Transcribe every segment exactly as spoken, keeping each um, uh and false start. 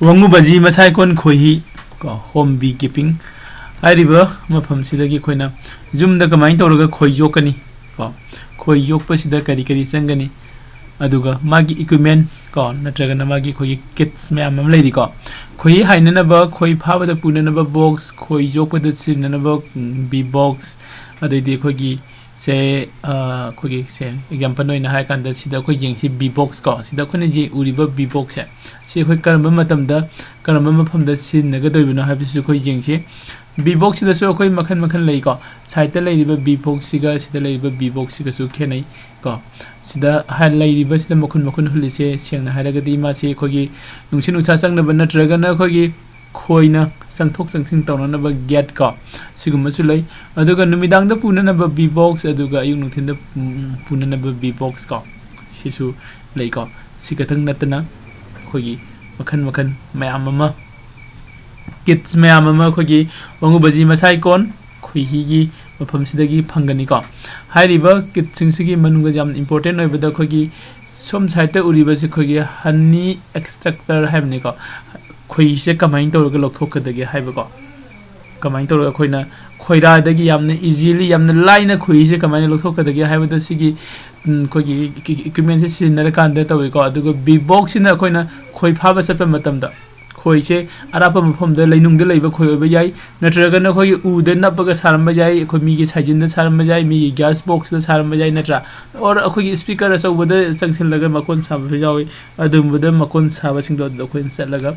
ꯋꯥꯉꯨꯕꯖꯤ ꯃꯁꯥꯏꯀꯣꯟ ꯈꯣꯏꯍꯤ ꯀꯣ, home bee keeping ꯍꯥꯏꯔꯤꯕ ꯃꯐꯝꯁꯤꯗꯒꯤ ꯑꯩꯈꯣꯏꯅ ꯌꯨꯝꯗ ꯀꯃꯥꯏꯅ ꯇꯧꯔꯒ ꯈꯣꯏ ꯌꯣꯛꯀꯅꯤ ꯀꯣ, ꯈꯣꯏ ꯌꯣꯛꯄꯁꯤꯗ ꯀꯔꯤ ꯀꯔꯤ ꯆꯪꯒꯅꯤ, ꯑꯗꯨꯒ ꯃꯥꯒꯤ equipment ꯀꯣ, ꯅꯠꯇ꯭ꯔꯒꯅ ꯃꯥꯒꯤ ꯑꯩꯈꯣꯏꯒꯤ kits ꯃꯌꯥꯝ ꯑꯃ ꯂꯩꯔꯤꯀꯣ꯫ ꯈꯣꯏꯍꯤ ꯍꯥꯏꯅꯅꯕ, ꯈꯣꯏ ꯐꯥꯕꯗ ꯄꯨꯅꯅꯕ box, ꯈꯣꯏ ꯌꯣꯛꯄꯗ ꯁꯤꯖꯤꯟꯅꯅꯕ, ꯎꯝ, bee box, ꯑꯗꯩꯗꯤ ꯑꯩꯈꯣꯏꯒꯤ ꯁꯦ, ꯑ, ꯑꯩꯈꯣꯏꯒꯤ ꯁꯦ example ꯑꯣꯏꯅ ꯍꯥꯏꯔꯀꯥꯟꯗ ꯁꯤꯗ ꯑꯩꯈꯣꯏ ꯌꯦꯡꯁꯤ bee box ꯀꯣ, ꯁꯤꯗ ꯑꯩꯈꯣꯏꯅ ꯌꯦ-, ꯎꯔꯤꯕ bee box ꯁꯦ, ꯁꯤ ꯑꯩꯈꯣꯏ ꯀꯔꯝꯕ ꯃꯇꯝꯗ, ꯀꯔꯝꯕ ꯃꯐꯝꯗ ꯁꯤꯖꯤꯟꯅꯒꯗꯧꯔꯤꯕꯅꯣ ꯍꯥꯏꯕꯁꯤꯁꯨ ꯑꯩꯈꯣꯏ ꯌꯦꯡꯁꯤ꯫ Bee box ꯁꯤꯗꯁꯨ ꯑꯩꯈꯣꯏ ꯃꯈꯜ ꯃꯈꯜ ꯂꯩꯀꯣ꯫ Side ꯇ ꯂꯩꯔꯤꯕ bee box ꯁꯤꯒ ꯁꯤꯗ ꯂꯩꯔꯤꯕ bee box ꯁꯤꯒꯁꯨ ꯈꯦꯠꯅꯩ ꯀꯣ꯫ ꯁꯤꯗ ꯍꯥꯏ-, ꯂꯩꯔꯤꯕꯁꯤꯗ ꯃꯈꯨꯟ ꯃꯈꯨꯟ ꯍꯨꯜꯂꯤꯁꯦ, ꯁꯦꯡꯅ ꯍꯥꯏꯔꯒꯗꯤ ꯃꯥꯁꯤ ꯑꯩꯈꯣꯏꯒꯤ ꯅꯨꯡꯁꯤꯠ ꯅꯨꯡꯁꯥ ꯆꯪꯅꯕ ꯅꯠꯇ꯭ꯔꯒꯅ ꯑꯩꯈꯣꯏꯒꯤ ꯈꯣꯏꯅ ꯆꯪꯊꯣꯛ ꯆꯪꯁꯤꯟ ꯇꯧꯅꯅꯕ gate ꯀꯣ, ꯁꯤꯒꯨꯝꯕꯁꯨ ꯂꯩ꯫ ꯑꯗꯨꯒ ꯅꯨꯃꯤꯗꯥꯡꯗ ꯄꯨꯅꯅꯕ bee box, ꯑꯗꯨꯒ ꯑꯌꯨꯛ ꯅꯨꯡꯊꯤꯟꯗ, ꯎꯝ, ꯄꯨꯅꯅꯕ bee box ꯀꯣ, ꯁꯤꯁꯨ ꯂꯩꯀꯣ꯫ ꯁꯤ ꯈꯛꯇꯪ ꯅꯠꯇꯅ ꯑꯩꯈꯣꯏꯒꯤ ꯃꯈꯜ ꯃꯈꯜ ꯃꯌꯥꯝ ꯑꯃ, kits ꯃꯌꯥꯝ ꯑꯃ ꯑꯩꯈꯣꯏꯒꯤ ꯋꯥꯉꯨꯕꯖꯤ ꯃꯁꯥꯏꯀꯣꯟ ꯈꯣꯏꯍꯤꯒꯤ ꯃꯐꯝꯁꯤꯗꯒꯤ ꯐꯪꯒꯅꯤꯀꯣ꯫ ꯍꯥꯏꯔꯤꯕ kit ꯁꯤꯡꯁꯤꯒꯤ ꯃꯅꯨꯡꯗ ꯌꯥꯝ important ꯑꯣꯏꯕꯗ ꯑꯩꯈꯣꯏꯒꯤ ꯁꯣꯝ side ꯇ ꯎꯔꯤꯕꯁꯤ ꯑꯩꯈꯣꯏꯒꯤ honey extractor ꯍꯥꯏꯕꯅꯤꯀꯣ꯫ ꯈꯣꯏꯍꯤꯁꯦ ꯀꯃꯥꯏꯅ ꯇꯧꯔꯒ ꯂꯧꯊꯣꯛꯀꯗꯒꯦ ꯍꯥꯏꯕꯀꯣ꯫ ꯀꯃꯥꯏꯅ ꯇꯧꯔꯒ ꯑꯩꯈꯣꯏꯅ ꯈꯣꯏꯔꯥꯗꯒꯤ ꯌꯥꯝꯅ easily, ꯌꯥꯝꯅ ꯂꯥꯏꯅ ꯈꯣꯏꯍꯤꯁꯦ ꯀꯃꯥꯏꯅ ꯂꯧꯊꯣꯛꯀꯗꯒꯦ ꯍꯥꯏꯕꯗ ꯁꯤꯒꯤ, ꯎꯝ, ꯑꯩꯈꯣꯏꯒꯤ ꯏꯀ꯭ꯋꯤ-, equipment ꯁꯦ ꯁꯤꯖꯤꯟꯅꯔꯀꯥꯟꯗ ꯇꯧꯏꯀꯣ꯫ ꯑꯗꯨꯒ bee box ꯁꯤꯅ ꯑꯩꯈꯣꯏꯅ ꯈꯣꯏ ꯐꯥꯕ ꯆꯠꯄ ꯃꯇꯝꯗ ꯈꯣꯏꯁꯦ ꯑꯔꯥꯞꯄ ꯃꯐꯝꯗ ꯂꯩꯅꯨꯡꯗ ꯂꯩꯕ ꯈꯣꯏ ꯑꯣꯏꯕ ꯌꯥꯏ, ꯅꯠꯇ꯭ꯔꯒꯅ ꯑꯩꯈꯣꯏꯒꯤ ꯎꯗ ꯅꯞꯄꯒ ꯁꯥꯔꯝꯕ ꯌꯥꯏ, ꯑꯩꯈꯣꯏ ꯃꯤꯒꯤ ꯁꯥꯏꯖꯤꯟꯗ ꯁꯥꯔꯝꯕ ꯌꯥꯏ, ꯃꯤꯒꯤ gas box ꯇ ꯁꯥꯔꯝꯕ ꯌꯥꯏ, ꯅꯠꯇ꯭ꯔꯥ? Or ꯑꯩꯈꯣꯏꯒꯤ speaker ꯑꯆꯧꯕꯗ ꯆꯪꯁꯤꯜꯂꯒ ꯃꯀꯣꯟ ꯁꯥꯕꯁꯨ ꯌꯥꯎꯏ꯫ ꯑꯗꯨꯒꯨꯝꯕꯗ ꯃꯀꯣꯟ ꯁꯥꯕꯁꯤꯡꯗꯣ ꯑꯗꯨꯗ ꯑꯩꯈꯣꯏꯅ ꯆꯠꯂꯒ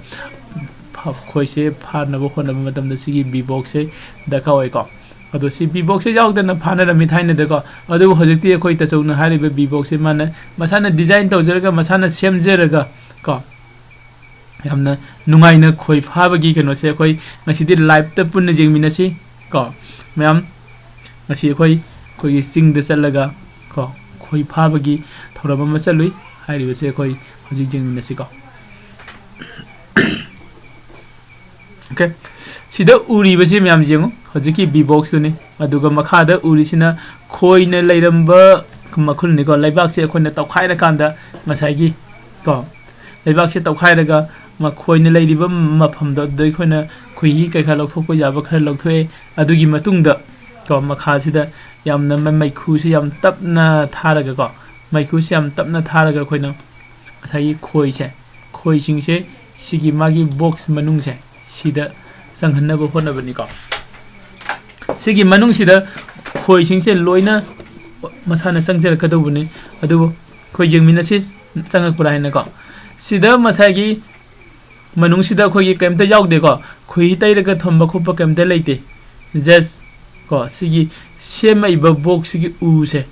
ꯐ-, ꯈꯣꯏꯁꯦ ꯐꯥꯅꯕ ꯍꯣꯠꯅꯕ ꯃꯇꯝꯗ ꯁꯤꯒꯤ bee box ꯁꯦ ꯗꯔꯀꯥꯔ ꯑꯣꯏꯀꯣ꯫ ꯑꯗꯣ ꯁꯤ bee box ꯁꯦ ꯌꯥꯎꯗꯅ ꯐꯥꯅꯔꯝꯃꯤ ꯊꯥꯏꯅꯗꯀꯣ꯫ ꯑꯗꯨꯕꯨ ꯍꯧꯖꯤꯛꯇꯤ ꯑꯩꯈꯣꯏ ꯇꯥꯆꯧꯅ ꯍꯥꯏꯔꯤꯕ bee box ꯁꯦ ꯃꯥꯅ ꯃꯁꯥꯅ design ꯇꯧꯖꯔꯒ, ꯃꯁꯥꯅ ꯁꯦꯝꯖꯔꯒ ꯀꯣ, ꯌꯥꯝꯅ ꯅꯨꯡꯉꯥꯏꯅ ꯈꯣꯏ ꯐꯥꯕꯒꯤ ꯀꯩꯅꯣꯁꯦ ꯑꯩꯈꯣꯏ ꯉꯁꯤꯗꯤ live ꯇ ꯄꯨꯟꯅ ꯌꯦꯡꯃꯤꯟꯅꯁꯤ ꯀꯣ ꯃꯌꯥꯝ꯫ ꯉꯁꯤ ꯑꯩꯈꯣꯏ, ꯑꯩꯈꯣꯏꯒꯤ ꯆꯤꯡꯗ ꯆꯠꯂꯒ ꯀꯣ, ꯈꯣꯏ ꯐꯥꯕꯒꯤ ꯊꯧꯔꯝ ꯑꯃ ꯆꯠꯂꯨꯏ꯫ ꯍꯥꯏꯔꯤꯕꯁꯦ ꯑꯩꯈꯣꯏ ꯍꯧꯖꯤꯛ ꯌꯦꯡꯃꯤꯟꯅꯁꯤꯀꯣ꯫ Okay, ꯁꯤꯗ ꯎꯔꯤꯕꯁꯤ ꯃꯌꯥꯝ ꯌꯦꯡꯉꯨ, ꯍꯧꯖꯤꯛꯀꯤ bee box ꯇꯨꯅꯤ꯫ ꯑꯗꯨꯒ ꯃꯈꯥꯗ ꯎꯔꯤꯁꯤꯅ ꯈꯣꯏꯅ ꯂꯩꯔꯝꯕ ꯃꯈꯨꯜꯅꯤꯀꯣ꯫ ꯂꯩꯕꯥꯛꯁꯦ ꯑꯩꯈꯣꯏꯅ ꯇꯧꯈꯥꯏꯔꯀꯥꯟꯗ ꯉꯁꯥꯏꯒꯤ ꯀꯣ, ꯂꯩꯕꯥꯛꯁꯦ ꯇꯧꯈꯥꯏꯔꯒ ꯃꯈꯣꯏꯅ ꯂꯩꯔꯤꯕ ꯃꯐꯝꯗꯣ ꯑꯗꯨꯗ ꯑꯩꯈꯣꯏꯅ ꯈꯣꯏꯍꯤ ꯀꯩꯀꯥ ꯂꯧꯊꯣꯛꯄ ꯌꯥꯕ ꯈꯔ ꯂꯧꯊꯣꯛꯑꯦ꯫ ꯑꯗꯨꯒꯤ ꯃꯇꯨꯡꯗ ꯀꯣ, ꯃꯈꯥꯁꯤꯗ ꯌꯥꯝꯅ ꯃ-, ꯃꯩꯈꯨꯁꯦ ꯌꯥꯝ ꯇꯞꯅ ꯊꯥꯔꯒꯀꯣ, ꯃꯩꯈꯨꯁꯦ ꯌꯥꯝ ꯇꯞꯅ ꯊꯥꯔꯒ ꯑꯩꯈꯣꯏꯅ ꯉꯁꯥꯏꯒꯤ ꯈꯣꯏꯁꯦ, ꯈꯣꯏꯁꯤꯡꯁꯦ ꯁꯤꯒꯤ ꯃꯥꯒꯤ ꯕꯣꯛꯁ ꯃꯅꯨꯡꯁꯦ ꯁꯤꯗ ꯆꯪꯍꯟꯅꯕ ꯍꯣꯠꯅꯕꯅꯤꯀꯣ꯫ ꯁꯤꯒꯤ ꯃꯅꯨꯡꯁꯤꯗ ꯈꯣꯏꯁꯤꯡꯁꯦ ꯂꯣꯏꯅ ꯃꯁꯥꯅ ꯆꯪꯖꯔꯛꯀꯗꯧꯕꯅꯤ꯫ ꯑꯗꯨꯕꯨ ꯑꯩꯈꯣꯏ ꯌꯦꯡꯃꯤꯟꯅꯁꯤ ꯆꯪꯉꯛꯄ꯭ꯔꯥ ꯍꯥꯏꯅꯀꯣ꯫ ꯁꯤꯗ ꯉꯁꯥꯏꯒꯤ ꯃꯅꯨꯡꯁꯤꯗ ꯑꯩꯈꯣꯏꯒꯤ ꯀꯩꯝꯇ ꯌꯥꯎꯗꯦꯀꯣ, ꯈꯣꯏꯍꯤ ꯇꯩꯔꯒ ꯊꯝꯕ ꯈꯣꯠꯄ ꯀꯩꯝꯇ ꯂꯩꯇꯦ꯫ Just ꯀꯣ, ꯁꯤꯒꯤ ꯁꯦꯝꯃꯛꯏꯕ ꯕꯣꯛꯁꯁꯤꯒꯤ ꯎꯁꯦ,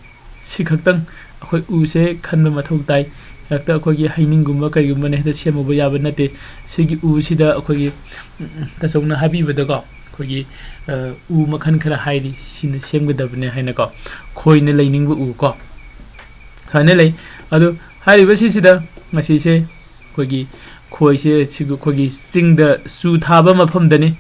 ꯁꯤ ꯈꯛꯇꯪ ꯑꯩꯈꯣꯏ ꯎꯁꯦ ꯈꯟꯕ ꯃꯊꯧ ꯇꯥꯏ꯫ ꯍꯦꯛꯇ ꯑꯩꯈꯣꯏꯒꯤ ꯍꯩꯅꯤꯡꯒꯨꯝꯕ ꯀꯩꯒꯨꯝꯕꯅ ꯍꯦꯛꯇ ꯁꯦꯝꯃꯨꯕ ꯌꯥꯕ ꯅꯠꯇꯦ꯫ ꯁꯤꯒꯤ ꯎꯁꯤꯗ ꯑꯩꯈꯣꯏꯒꯤ, ꯎꯝ, ꯇꯥꯆꯧꯅ ꯍꯥꯏꯕꯤꯕꯗꯀꯣ, ꯑꯩꯈꯣꯏꯒꯤ, ꯑ, ꯎ ꯃꯈꯜ ꯈꯔ ꯍꯥꯏꯔꯤ, ꯁꯤꯅ ꯁꯦꯝꯒꯗꯕꯅꯦ ꯍꯥꯏꯅꯀꯣ, ꯈꯣꯏꯅ ꯂꯩꯅꯤꯡꯕ ꯎ ꯀꯣ, ꯁꯨꯃꯥꯏꯅ ꯂꯩ꯫ ꯑꯗꯨ ꯍꯥꯏꯔꯤꯕꯁꯤꯁꯤꯗ ꯉꯁꯤꯁꯦ ꯑꯩꯈꯣꯏꯒꯤ ꯈꯣꯏꯁꯦ ꯁꯤꯒꯤ ꯑꯩꯈꯣꯏꯒꯤ ꯆꯤꯡꯗ ꯆꯨ ꯊꯥꯕ ꯃꯐꯝꯗꯅꯤ꯫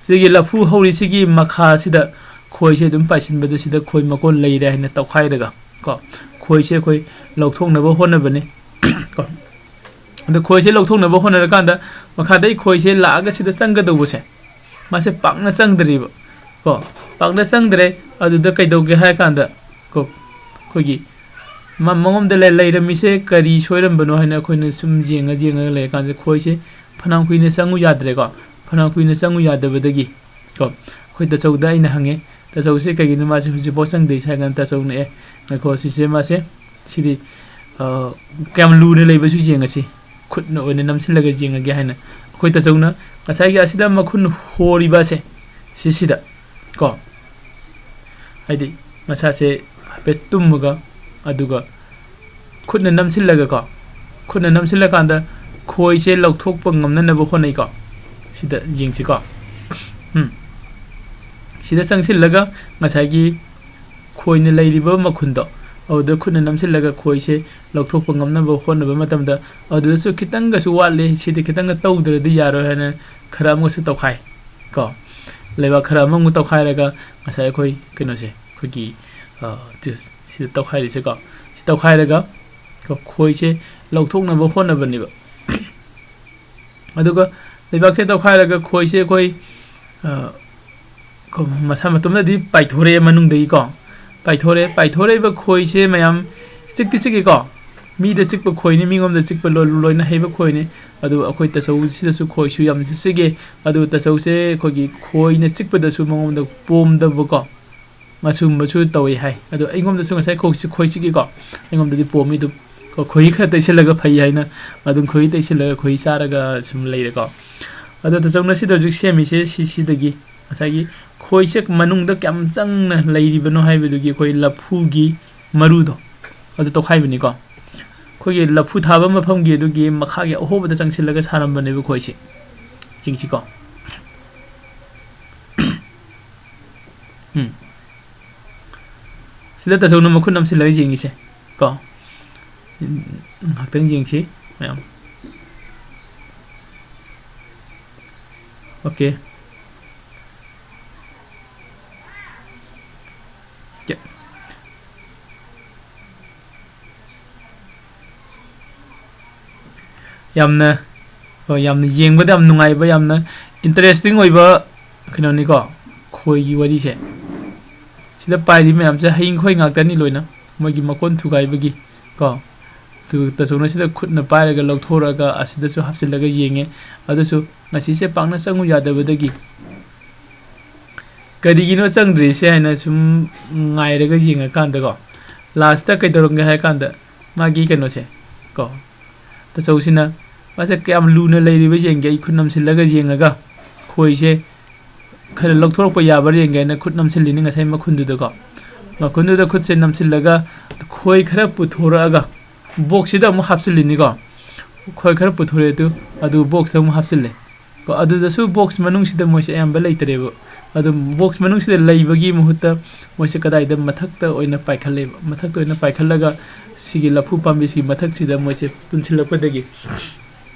ꯁꯤꯒꯤ ꯂꯐꯨ ꯍꯧꯔꯤꯁꯤꯒꯤ ꯃꯈꯥꯁꯤꯗ ꯈꯣꯏꯁꯦ ꯑꯗꯨꯝ ꯄꯥꯏꯁꯤꯟꯕꯗ ꯁꯤꯗ ꯈꯣꯏ ꯃꯀꯣꯟ ꯂꯩꯔꯦ ꯍꯥꯏꯅ ꯇꯧꯈꯥꯏꯔꯒ ꯀꯣ, ꯈꯣꯏꯁꯦ ꯑꯩꯈꯣꯏ ꯂꯧꯊꯣꯛꯅꯕ ꯍꯣꯠꯅꯕꯅꯤ ꯀꯣ꯫ ꯑꯗꯣ ꯈꯣꯏꯁꯦ ꯂꯧꯊꯣꯛꯅꯕ ꯍꯣꯠꯅꯔꯀꯥꯟꯗ ꯃꯈꯥꯗꯩ ꯈꯣꯏꯁꯦ ꯂꯥꯛꯑꯒ ꯁꯤꯗ ꯆꯪꯒꯗꯧꯕꯁꯦ, ꯃꯥꯁꯦ ꯄꯥꯛꯅ ꯆꯪꯗ꯭ꯔꯤꯕ ꯀꯣ, ꯄꯥꯛꯅ ꯆꯪꯗ꯭ꯔꯦ꯫ ꯑꯗꯨꯗ ꯀꯩꯗꯧꯒꯦ ꯍꯥꯏ ꯀꯥꯟꯗ ꯀꯣ, ꯑꯩꯈꯣꯏꯒꯤ ꯃ-, ꯃꯉꯣꯟꯗ ꯂꯩ-, ꯂꯩꯔꯝꯃꯤꯁꯦ ꯀꯔꯤ ꯁꯣꯏꯔꯝꯕꯅꯣ ꯍꯥꯏꯅ ꯑꯩꯈꯣꯏꯅ ꯁꯨꯝ ꯌꯦꯡꯉ ꯌꯦꯡꯉꯒ ꯂꯩꯔꯀꯥꯟꯗ ꯈꯣꯏꯁꯦ ꯐꯅꯌꯥꯝ ꯀꯨꯏꯅ ꯆꯪꯉꯨ ꯌꯥꯗ꯭ꯔꯦꯀꯣ꯫ ꯐꯅꯌꯥꯝ ꯀꯨꯏꯅ ꯆꯪꯉꯨ ꯌꯥꯗꯕꯗꯒꯤ ꯀꯣ, ꯑꯩꯈꯣꯏ ꯇꯥꯆꯧꯗ ꯑꯩꯅ ꯍꯪꯉꯦ, "ꯇꯥꯆꯧꯁꯦ ꯀꯩꯒꯤꯅꯣ ꯃꯥꯁꯦ ꯍꯧꯖꯤꯛꯐꯥꯎ ꯆꯪꯗ꯭ꯔꯤꯁꯦ?" ꯍꯥꯏ ꯀꯥꯟꯗ ꯇꯥꯆꯧꯅ, "ꯑꯦ, ꯉꯥꯏꯈꯣ, ꯁꯤꯁꯦ ꯃꯥꯁꯦ, ꯁꯤꯗꯤ, ꯑ, ꯀꯌꯥꯝ ꯂꯨꯅ ꯂꯩꯕꯁꯨ ꯌꯦꯡꯉꯁꯤ, ꯈꯨꯠꯅ ꯑꯣꯏꯅ ꯅꯝꯁꯤꯜꯂꯒ ꯌꯦꯡꯉꯒꯦ" ꯍꯥꯏꯅ ꯑꯩꯈꯣꯏ ꯇꯥꯆꯧꯅ ꯉꯁꯥꯏꯒꯤ ꯑꯁꯤꯗ ꯃꯈꯨꯟ ꯍꯣꯔꯤꯕ ꯑꯁꯦ, ꯁꯤꯁꯤꯗ ꯀꯣ, ꯍꯥꯏꯗꯤ ꯃꯁꯥꯁꯦ ꯍꯥꯏꯐꯦꯠ ꯇꯨꯝꯃꯒ, ꯑꯗꯨꯒ ꯈꯨꯠꯅ ꯅꯝꯁꯤꯜꯂꯒꯀꯣ, ꯈꯨꯠꯅ ꯅꯝꯁꯤꯜꯂꯀꯥꯟꯗ ꯈꯣꯏꯁꯦ ꯂꯧꯊꯣꯛꯄ ꯉꯝꯅꯅꯕ ꯍꯣꯠꯅꯩꯀꯣ꯫ ꯁꯤꯗ ꯌꯦꯡꯁꯤꯀꯣ꯫ ꯎꯝ꯫ ꯁꯤꯗ ꯆꯪꯁꯤꯜꯂꯒ ꯉꯁꯥꯏꯒꯤ ꯈꯣꯏꯅ ꯂꯩꯔꯤꯕ ꯃꯈꯨꯟꯗꯣ, ꯑꯗꯨꯗ ꯈꯨꯠꯅ ꯅꯝꯁꯤꯜꯂꯒ ꯈꯣꯏꯁꯦ ꯂꯧꯊꯣꯛꯄ ꯉꯝꯅꯕ ꯍꯣꯠꯅꯕ ꯃꯇꯝꯗ, ꯑꯗꯨꯗꯁꯨ ꯈꯤꯇꯪꯒꯁꯨ ꯋꯥꯠꯂꯤ, ꯁꯤꯗꯤ ꯈꯤꯇꯪꯒ ꯇꯧꯗ꯭ꯔꯗꯤ ꯌꯥꯔꯣꯏ ꯍꯥꯏꯅ ꯈꯔ ꯑꯃꯁꯨ ꯇꯧꯈꯥꯏ ꯀꯣ꯫ ꯂꯩꯕꯥꯛ ꯈꯔ ꯑꯃꯃꯨꯛ ꯇꯧꯈꯥꯏꯔꯒ ꯉꯁꯥꯏ ꯑꯩꯈꯣꯏ ꯀꯩꯅꯣꯁꯦ, ꯑꯩꯈꯣꯏꯒꯤ, ꯑ, ꯇꯨ-, ꯁꯤꯗ ꯇꯧꯈꯥꯏꯔꯤꯁꯦꯀꯣ꯫ ꯁꯤ ꯇꯧꯈꯥꯏꯔꯒ ꯀꯣ, ꯈꯣꯏꯁꯦ ꯂꯧꯊꯣꯛꯅꯕ ꯍꯣꯠꯅꯕꯅꯦꯕ꯫ ꯑꯗꯨꯒ ꯂꯩꯕꯥꯛꯁꯦ ꯇꯧꯈꯥꯏꯔꯒ ꯈꯣꯏꯁꯦ ꯑꯩꯈꯣꯏ, ꯑ, ꯀꯣ-, ꯃꯁꯥ ꯃꯇꯣꯝꯗꯗꯤ ꯄꯥꯏꯊꯣꯔꯛꯑꯦ ꯃꯅꯨꯡꯗꯒꯤꯀꯣ꯫ ꯄꯥꯏꯊꯣꯔꯛꯑꯦ꯫ ꯄꯥꯏꯊꯣꯔꯛꯏꯕ ꯈꯣꯏꯁꯦ ꯃꯌꯥꯝ ꯆꯤꯛꯇꯤ ꯆꯤꯛꯏꯀꯣ꯫ ꯃꯤꯗ ꯆꯤꯛꯄ ꯈꯣꯏꯅꯤ, ꯃꯤꯉꯣꯝꯗ ꯆꯤꯛꯄ ꯂꯣ-, ꯂꯣꯏꯅ ꯍꯩꯕ ꯈꯣꯏꯅꯤ꯫ ꯑꯗꯨ ꯑꯩꯈꯣꯏ ꯇꯥꯆꯧꯁꯤꯗꯁꯨ ꯈꯣꯏꯁꯨ ꯌꯥꯝꯅꯁꯨ ꯆꯤꯛꯑꯦ꯫ ꯑꯗꯨ ꯇꯥꯆꯧꯁꯦ ꯑꯩꯈꯣꯏꯒꯤ ꯈꯣꯏꯅ ꯆꯤꯛꯄꯗꯁꯨ ꯃꯉꯣꯟꯗ ꯄꯣꯝꯗꯕꯀꯣ꯫ ꯑꯁꯨꯝꯕꯁꯨ ꯇꯧꯏ ꯍꯥꯏ꯫ ꯑꯗꯣ ꯑꯩꯉꯣꯟꯗꯁꯨ ꯉꯁꯥꯏ ꯈꯣꯏ-, ꯈꯣꯏ ꯆꯤꯛꯏꯀꯣ꯫ ꯑꯩꯉꯣꯟꯗꯗꯤ ꯄꯣꯝꯃꯤ ꯑꯗꯨꯝ꯫ ꯀꯣ-, ꯈꯣꯏꯍꯤ ꯈꯔ ꯇꯩꯁꯤꯜꯂꯒ ꯐꯩ ꯍꯥꯏꯅ ꯑꯗꯨꯝ ꯈꯣꯏꯍꯤ ꯇꯩꯁꯤꯜꯂꯒ ꯈꯣꯏꯍꯤ ꯆꯥꯔꯒ ꯁꯨꯝ ꯂꯩꯔꯦꯀꯣ꯫ ꯑꯗꯣ ꯇꯥꯆꯧꯅ ꯁꯤꯗ ꯍꯧꯖꯤꯛ ꯁꯦꯝꯃꯤꯁꯦ ꯁꯤ-, ꯁꯤꯗꯒꯤ ꯉꯁꯥꯏꯒꯤ ꯈꯣꯏꯁꯦ ꯃꯅꯨꯡꯗ ꯀꯌꯥꯝ ꯆꯪꯅ ꯂꯩꯔꯤꯕꯅꯣ ꯍꯥꯏꯕꯗꯨꯒꯤ ꯑꯩꯈꯣꯏ ꯂꯐꯨꯒꯤ ꯃꯔꯨꯗꯣ ꯑꯗꯨ ꯇꯧꯈꯥꯏꯕꯅꯤꯀꯣ꯫ ꯑꯩꯈꯣꯏꯒꯤ ꯂꯐꯨ ꯊꯥꯕ ꯃꯐꯝꯒꯤ ꯑꯗꯨꯒꯤ ꯃꯈꯥꯒꯤ ꯑꯍꯣꯕꯗ ꯆꯪꯁꯤꯜꯂꯒ ꯁꯥꯔꯝꯕꯅꯦꯕ ꯈꯣꯏꯁꯦ꯫ ꯆꯤꯡꯁꯤꯀꯣ꯫ ꯎꯝ꯫ ꯁꯤꯗ ꯇꯥꯆꯧꯅ ꯃꯈꯨꯠ ꯅꯝꯁꯤꯜꯂꯒ ꯌꯦꯡꯉꯤꯁꯦ ꯀꯣ꯫ ꯎꯝ, ꯉꯥꯏꯍꯥꯛꯇꯪ ꯌꯦꯡꯁꯤ ꯃꯌꯥꯝ꯫ ꯑꯣꯀꯦ꯫ ꯀꯦ-, ꯌꯥꯝꯅ, ꯍꯣꯏ, ꯌꯥꯝꯅ ꯌꯦꯡꯕꯗ ꯌꯥꯝ ꯅꯨꯡꯉꯥꯏꯕ, ꯌꯥꯝꯅ interesting ꯑꯣꯏꯕ ꯀꯩꯅꯣꯅꯤꯀꯣ, ꯈꯣꯏꯒꯤ ꯋꯥꯔꯤꯁꯦ꯫ ꯁꯤꯗ ꯄꯥꯏꯔꯤ ꯃꯌꯥꯝꯁꯦ ꯍꯌꯤꯡ ꯈꯣꯏ ꯉꯥꯛꯇꯅꯤ ꯂꯣꯏꯅ, ꯃꯣꯏꯒꯤ ꯃꯀꯣꯟ ꯊꯨꯒꯥꯏꯕꯒꯤ ꯀꯣ꯫ ꯑꯗꯨ ꯇꯥꯆꯧꯅ ꯁꯤꯗ ꯈꯨꯠꯅ ꯄꯥꯏꯔꯒ ꯂꯧꯊꯣꯔꯛꯑꯒ ꯑꯁꯤꯗꯁꯨ ꯍꯥꯞꯆꯤꯜꯂꯒ ꯌꯦꯡꯉꯦ꯫ ꯑꯗꯨꯁꯨ ꯉꯁꯤꯁꯦ ꯄꯥꯛꯅ ꯆꯪꯉꯨ ꯌꯥꯗꯕꯗꯒꯤ ꯀꯔꯤꯒꯤꯅꯣ ꯆꯪꯗ꯭ꯔꯤꯁꯦ ꯍꯥꯏꯅ ꯁꯨꯝ ꯉꯥꯏꯔꯒ ꯌꯦꯡꯉꯀꯥꯟꯗꯀꯣ, last ꯀꯩꯗꯧꯔꯝꯒꯦ ꯍꯥꯏ ꯀꯥꯟꯗ ꯃꯥꯒꯤ ꯀꯩꯅꯣꯁꯦ ꯀꯣ, ꯇꯥꯆꯧꯁꯤꯅ ꯃꯥꯁꯦ ꯀꯌꯥꯝ ꯂꯨꯅ ꯂꯩꯔꯤꯕ ꯌꯦꯡꯒꯦ, ꯑꯩ ꯈꯨꯠ ꯅꯝꯁꯤꯜꯂꯒ ꯌꯦꯡꯉꯒ ꯈꯣꯏꯁꯦ ꯈꯔ ꯂꯧꯊꯣꯔꯛꯄ ꯌꯥꯕ꯭ꯔꯥ ꯌꯦꯡꯒꯦ ꯍꯥꯏꯅ ꯈꯨꯠ ꯅꯝꯁꯤꯜꯂꯤꯅꯤ ꯉꯁꯥꯏ ꯃꯈꯨꯟꯗꯨꯗꯀꯣ꯫ ꯃꯈꯨꯟꯗꯨꯗ ꯈꯨꯠꯁꯦ ꯅꯝꯁꯤꯜꯂꯒ ꯈꯣꯏ ꯈꯔ ꯄꯨꯊꯣꯔꯛꯑꯒ boxꯁꯤꯗ ꯑꯃꯨꯛ ꯍꯥꯞꯆꯤꯜꯂꯤꯅꯤꯀꯣ꯫ ꯈꯣꯏ ꯈꯔ ꯄꯨꯊꯣꯔꯛꯑꯦ ꯑꯗꯨ, ꯑꯗꯨ boxꯇ ꯑꯃꯨꯛ ꯍꯥꯞꯆꯤꯜꯂꯦ꯫ ꯀꯣ, ꯑꯗꯨꯗꯁꯨ box ꯃꯅꯨꯡꯁꯤꯗ ꯃꯣꯏꯁꯦ ꯑꯌꯥꯝꯕ ꯂꯩꯇꯔꯦꯕ꯫ ꯑꯗꯨꯝ box ꯃꯅꯨꯡꯁꯤꯗ ꯂꯩꯕꯒꯤ ꯃꯍꯨꯠꯇ ꯃꯣꯏꯁꯦ ꯀꯗꯥꯏꯗ ꯃꯊꯛꯇ ꯑꯣꯏꯅ ꯄꯥꯏꯈꯠꯂꯦꯕ꯫ ꯃꯊꯛꯇ ꯑꯣꯏꯅ ꯄꯥꯏꯈꯠꯂꯒ ꯁꯤꯒꯤ ꯂꯐꯨ ꯄꯥꯝꯕꯤꯁꯤꯒꯤ ꯃꯊꯛꯁꯤꯗ ꯃꯣꯏꯁꯦ ꯄꯨꯟꯁꯤꯜꯂꯛꯄꯗꯒꯤ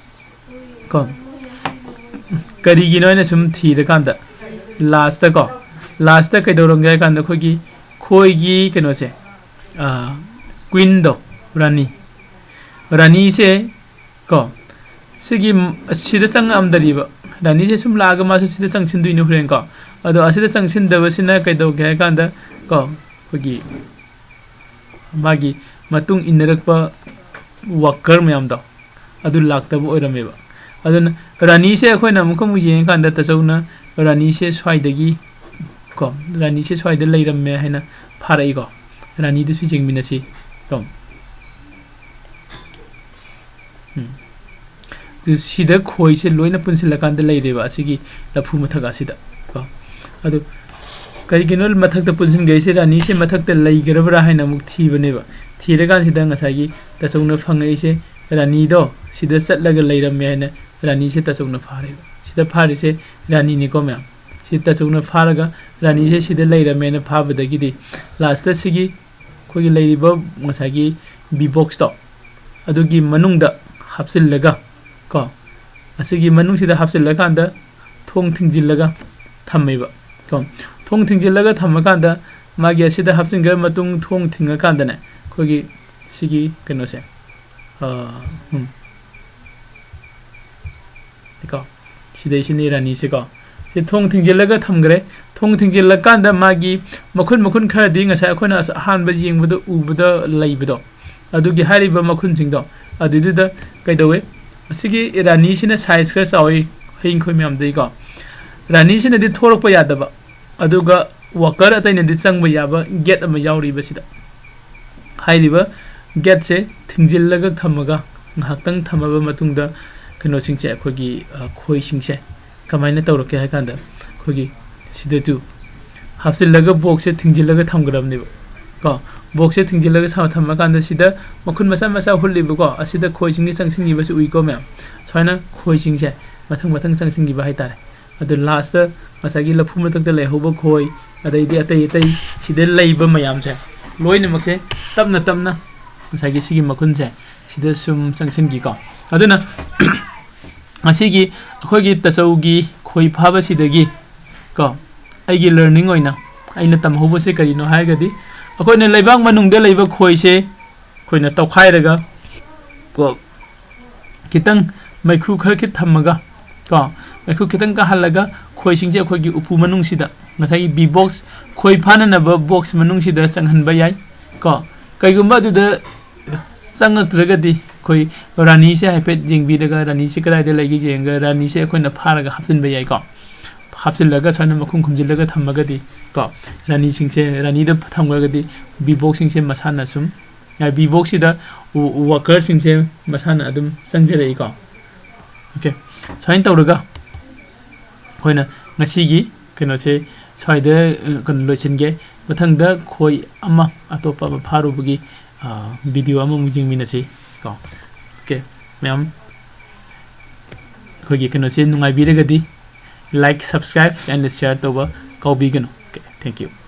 ꯀꯣ, ꯀꯔꯤꯒꯤꯅꯣ ꯍꯥꯏꯅ ꯁꯨꯝ ꯊꯤꯔꯀꯥꯟꯗ lastꯀꯣ, lastꯇ ꯀꯩꯗꯧꯔꯝꯒꯦ ꯍꯥꯏ ꯀꯥꯟꯗ ꯑꯩꯈꯣꯏꯒꯤ ꯈꯣꯏꯒꯤ ꯀꯩꯅꯣꯁꯦ, ꯑꯥ, queenꯗꯣ, ꯔꯥꯅꯤ, ꯔꯥꯅꯤꯁꯦ ꯀꯣ, ꯁꯤꯒꯤ ꯁꯤꯗ ꯆꯪꯉꯛꯑꯝꯗꯔꯤꯕ ꯔꯥꯅꯤꯁꯦ ꯁꯨꯝ ꯂꯥꯛꯑꯒ ꯃꯥꯁꯨ ꯁꯤꯗ ꯆꯪꯁꯤꯟꯗꯣꯏꯅꯦ ꯍꯣꯔꯦꯟ ꯀꯣ꯫ ꯑꯗꯣ ꯑꯁꯤꯗ ꯆꯪꯁꯤꯟꯗꯕꯁꯤꯅ ꯀꯩꯗꯧꯒꯦ ꯍꯥꯏ ꯀꯥꯟꯗ ꯀꯣ, ꯑꯩꯈꯣꯏꯒꯤ ꯃꯥꯒꯤ ꯃꯇꯨꯡ ꯏꯟꯅꯔꯛꯄ ꯋꯥꯀꯔ ꯃꯌꯥꯝꯗꯣ ꯑꯗꯨ ꯂꯥꯛꯇꯕ ꯑꯣꯏꯔꯝꯃꯦꯕ꯫ ꯑꯗꯨꯅ ꯔꯥꯅꯤꯁꯦ ꯑꯩꯈꯣꯏꯅ ꯑꯃꯨꯛꯀ ꯑꯃꯨꯛ ꯌꯦꯡꯉꯀꯥꯟꯗ ꯇꯥꯆꯧꯅ ꯔꯥꯅꯤꯁꯦ ꯁ꯭ꯋꯥꯏꯗꯒꯤ ꯀꯣ, ꯔꯥꯅꯤꯁꯦ ꯁ꯭ꯋꯥꯏꯗ ꯂꯩꯔꯝꯃꯦ ꯍꯥꯏꯅ ꯐꯥꯔꯛꯏꯀꯣ꯫ ꯔꯥꯅꯤꯗꯨꯁꯨ ꯌꯦꯡꯃꯤꯟꯅꯁꯤ ꯀꯣ꯫ ꯎꯝ꯫ ꯑꯗꯨ ꯁꯤꯗ ꯈꯣꯏꯁꯦ ꯂꯣꯏꯅ ꯄꯨꯟꯁꯤꯜꯂꯀꯥꯟꯗ ꯂꯩꯔꯦꯕ ꯑꯁꯤꯒꯤ ꯂꯐꯨ ꯃꯊꯛ ꯑꯁꯤꯗ ꯀꯣ꯫ ꯑꯗꯨ ꯀꯩꯒꯤꯅꯣ ꯃꯊꯛꯇ ꯄꯨꯟꯁꯤꯟꯈꯩꯁꯦ? ꯔꯥꯅꯤꯁꯦ ꯃꯊꯛꯇ ꯂꯩꯈ꯭ꯔꯕ꯭ꯔꯥ ꯍꯥꯏꯅ ꯑꯃꯨꯛ ꯊꯤꯕꯅꯦꯕ꯫ ꯊꯤꯔꯀꯥꯟꯁꯤꯗ ꯉꯁꯥꯏꯒꯤ ꯇꯥꯆꯧꯅ ꯐꯪꯉꯛꯏꯁꯦ ꯔꯥꯅꯤꯗꯣ ꯁꯤꯗ ꯆꯠꯂꯒ ꯂꯩꯔꯝꯃꯦ ꯍꯥꯏꯅ ꯔꯥꯅꯤꯁꯦ ꯇꯥꯆꯧꯅ ꯐꯥꯔꯦꯕ꯫ ꯁꯤꯗ ꯐꯥꯔꯤꯁꯦ ꯔꯥꯅꯤꯅꯤꯀꯣ ꯃꯌꯥꯝ꯫ ꯁꯤ ꯇꯥꯆꯧꯅ ꯐꯥꯔꯒ ꯔꯥꯅꯤꯁꯦ ꯁꯤꯗ ꯂꯩꯔꯝꯃꯦꯅ ꯐꯥꯕꯗꯒꯤꯗꯤ ꯂꯥꯁꯇ ꯁꯤꯒꯤ ꯑꯩꯈꯣꯏꯒꯤ ꯂꯩꯔꯤꯕ ꯉꯁꯥꯏꯒꯤ ꯕꯤ ꯕꯣꯛꯁꯇꯣ ꯑꯗꯨꯒꯤ ꯃꯅꯨꯡꯗ ꯍꯥꯞꯆꯤꯜꯂꯒ ꯀꯣ, ꯑꯁꯤꯒꯤ ꯃꯅꯨꯡꯁꯤꯗ ꯍꯥꯞꯆꯤꯜꯂꯀꯥꯟꯗ ꯊꯣꯡ ꯊꯤꯡꯖꯤꯜꯂꯒ ꯊꯝꯃꯦꯕ ꯀꯣ꯫ ꯊꯣꯡ ꯊꯤꯡꯖꯤꯜꯂꯒ ꯊꯝꯃꯀꯥꯟꯗ ꯃꯥꯒꯤ ꯑꯁꯤꯗ ꯍꯥꯞꯆꯤꯟꯈ꯭ꯔ ꯃꯇꯨꯡ ꯊꯣꯡ ꯊꯤꯡꯉꯀꯥꯟꯗꯅꯦ ꯑꯩꯈꯣꯏꯒꯤ ꯁꯤꯒꯤ ꯀꯩꯅꯣꯁꯦ, ꯑ, ꯎꯝ꯫ ꯀꯣ, ꯁꯤꯗꯩꯁꯤꯅꯤ ꯔꯥꯅꯤꯁꯦꯀꯣ꯫ ꯁꯤ ꯊꯣꯡ ꯊꯤꯡꯖꯤꯜꯂꯒ ꯊꯝꯈ꯭ꯔꯦ꯫ ꯊꯣꯡ ꯊꯤꯡꯖꯤꯜꯂꯀꯥꯟꯗ ꯃꯥꯒꯤ ꯃꯈꯨꯟ, ꯃꯈꯨꯟ ꯈꯔꯗꯤ ꯉꯁꯥꯏ ꯑꯩꯈꯣꯏꯅ ꯑꯁ-, ꯑꯍꯥꯟꯕ ꯌꯦꯡꯕꯗ ꯎꯕꯗ ꯂꯩꯕꯗꯣ, ꯑꯗꯨꯒꯤ ꯍꯥꯏꯔꯤꯕ ꯃꯈꯨꯟꯁꯤꯡꯗꯣ ꯑꯗꯨꯗꯨꯗ ꯀꯩꯗꯧꯋꯦ? ꯑꯁꯤꯒꯤ ꯔꯥꯅꯤꯁꯤꯅ ꯁꯥꯏꯖ ꯈꯔ ꯆꯥꯎꯋꯤ ꯍꯌꯤꯡ ꯈꯣꯏ ꯃꯌꯥꯝꯗꯒꯤꯀꯣ꯫ ꯔꯥꯅꯤꯁꯤꯅꯗꯤ ꯊꯣꯛꯂꯛꯄ ꯌꯥꯗꯕ, ꯑꯗꯨꯒ ꯋꯥꯀꯔ ꯑꯇꯩꯅꯗꯤ ꯆꯪꯕ ꯌꯥꯕ ꯒꯦꯠ ꯑꯃ ꯌꯥꯎꯔꯤꯕꯁꯤꯗ꯫ ꯍꯥꯏꯔꯤꯕ ꯒꯦꯠꯁꯦ ꯊꯤꯡꯖꯤꯜꯂꯒ ꯊꯝꯃꯒ ꯉꯥꯏꯍꯥꯛꯇꯪ ꯊꯝꯃꯕ ꯃꯇꯨꯡꯗ ꯀꯩꯅꯣꯁꯤꯡꯁꯦ, ꯑꯩꯈꯣꯏꯒꯤ, ꯑ, ꯈꯣꯏꯁꯤꯡꯁꯦ ꯀꯃꯥꯏꯅ ꯇꯧꯔꯛꯀꯦ ꯍꯥꯏ ꯀꯥꯟꯗ, ꯑꯩꯈꯣꯏꯒꯤ ꯁꯤꯗꯁꯨ ꯍꯥꯞꯆꯤꯜꯂꯒ ꯕꯣꯛꯁꯁꯦ ꯊꯤꯡꯖꯤꯜꯂꯒ ꯊꯝꯒꯗꯕꯅꯦꯕ ꯀꯣ꯫ ꯕꯣꯛꯁꯁꯦ ꯊꯤꯡꯖꯤꯜꯂꯒ ꯁꯥ-, ꯊꯝꯃꯀꯥꯟꯗ ꯁꯤꯗ ꯃꯈꯨꯟ ꯃꯆꯥ ꯃꯆꯥ ꯍꯨꯠꯂꯤꯕꯀꯣ, ꯑꯁꯤꯗ ꯈꯣꯏꯁꯤꯡꯁꯦ ꯆꯪꯁꯤꯟꯈꯤꯕꯁꯨ ꯎꯏꯀꯣ ꯃꯌꯥꯝ꯫ ꯁꯨꯃꯥꯏꯅ ꯈꯣꯏꯁꯤꯡꯁꯦ ꯃꯊꯪ ꯃꯊꯪ ꯆꯪꯁꯤꯟꯈꯤꯕ ꯍꯥꯏꯇꯥꯔꯦ꯫ ꯑꯗꯨ ꯂꯥꯁꯇ ꯉꯁꯥꯏꯒꯤ ꯂꯐꯨ ꯃꯊꯛꯇ ꯂꯩꯍꯧꯕ ꯈꯣꯏ, ꯑꯗꯩꯗꯤ ꯑꯇꯩ ꯑꯇꯩ ꯁꯤꯗ ꯂꯩꯕ ꯃꯌꯥꯝꯁꯦ ꯂꯣꯏꯅꯃꯛꯁꯦ ꯇꯞꯅ ꯇꯞꯅ ꯉꯁꯥꯏꯒꯤ ꯁꯤꯒꯤ ꯃꯈꯨꯟꯁꯦ ꯁꯤꯗ ꯁꯨꯝ ꯆꯪꯁꯤꯟꯈꯤꯀꯣ꯫ ꯑꯗꯨꯅ ꯉꯁꯤꯒꯤ ꯑꯩꯈꯣꯏꯒꯤ ꯇꯥꯆꯧꯒꯤ ꯈꯣꯏ ꯐꯥꯕꯁꯤꯗꯒꯤ ꯀꯣ, ꯑꯩꯒꯤ ꯂꯔꯅꯤꯡ ꯑꯣꯏꯅ ꯑꯩꯅ ꯇꯝꯍꯧꯕꯁꯦ ꯀꯔꯤꯅꯣ ꯍꯥꯏꯔꯒꯗꯤ, ꯑꯩꯈꯣꯏꯅ ꯂꯩꯕꯥꯛ ꯃꯅꯨꯡꯗ ꯂꯩꯕ ꯈꯣꯏꯁꯦ ꯑꯩꯈꯣꯏꯅ ꯇꯧꯈꯥꯏꯔꯒ ꯀꯣ, ꯈꯤꯇꯪ ꯃꯩꯈꯨ ꯈꯔ ꯈꯤꯠ ꯊꯝꯃꯒ ꯀꯣ, ꯃꯩꯈꯨ ꯈꯤꯇꯪ ꯀꯥꯍꯜꯂꯒ ꯈꯣꯏꯁꯤꯡꯁꯦ ꯑꯩꯈꯣꯏꯒꯤ ꯎꯄꯨ ꯃꯅꯨꯡꯁꯤꯗ, ꯉꯁꯥꯏꯒꯤ B box, ꯈꯣꯏ ꯐꯥꯅꯅꯕ box ꯃꯅꯨꯡꯁꯤꯗ ꯆꯪꯍꯟꯕ ꯌꯥꯏ ꯀꯣ꯫ ꯀꯩꯒꯨꯝꯕ ꯑꯗꯨꯗ ꯆꯪꯉꯛꯇ꯭ꯔꯒꯗꯤ ꯑꯩꯈꯣꯏ ꯔꯥꯅꯤꯁꯦ ꯍꯥꯏꯐꯦꯠ ꯌꯦꯡꯕꯤꯔꯒ, ꯔꯥꯅꯤꯁꯦ ꯀꯗꯥꯏꯗ ꯂꯩꯒꯦ ꯌꯦꯡꯉꯒ ꯔꯥꯅꯤꯁꯦ ꯑꯩꯈꯣꯏꯅ ꯐꯥꯔꯒ ꯍꯥꯞꯆꯤꯟꯕ ꯌꯥꯏꯀꯣ꯫ ꯍꯥꯞꯆꯤꯜꯂꯒ ꯁꯨꯃꯥꯏꯅ ꯃꯈꯨꯝ ꯈꯨꯝꯖꯤꯜꯂꯒ ꯊꯝꯃꯒꯗꯤ ꯀꯣ, ꯔꯥꯅꯤꯁꯤꯡꯁꯦ, ꯔꯥꯅꯤꯗ ꯊꯝꯈ꯭ꯔꯒꯗꯤ B boxꯁꯤꯡꯁꯦ ꯃꯁꯥꯅ ꯁꯨꯝ, B boxꯁꯤꯗ workerꯁꯤꯡꯁꯦ ꯃꯁꯥꯅ ꯑꯗꯨꯝ ꯆꯪꯖꯔꯛꯏꯀꯣ꯫ Okay, ꯁꯨꯃꯥꯏꯅ ꯇꯧꯔꯒ ꯑꯩꯈꯣꯏꯅ ꯉꯁꯤꯒꯤ ꯀꯩꯅꯣꯁꯦ ꯁ꯭ꯋꯥꯏꯗ, ꯑ, ꯀꯩꯅꯣ ꯂꯣꯏꯁꯤꯟꯒꯦ꯫ ꯃꯊꯪꯗ ꯈꯣꯏ ꯑꯃ ꯑꯇꯣꯞꯄ ꯑꯃ ꯐꯥꯔꯨꯕꯒꯤ, ꯑ, video ꯑꯃꯃꯨꯛ ꯌꯦꯡꯃꯤꯟꯅꯁꯤ ꯀꯣ꯫ Okay, ꯃꯌꯥꯝ ꯑꯩꯈꯣꯏꯒꯤ ꯀꯩꯅꯣꯁꯦ ꯅꯨꯡꯉꯥꯏꯕꯤꯔꯒꯗꯤ like, subscribe and share ꯇꯧꯕ ꯀꯥꯎꯕꯤꯒꯅꯨ꯫ Okay, thank you꯫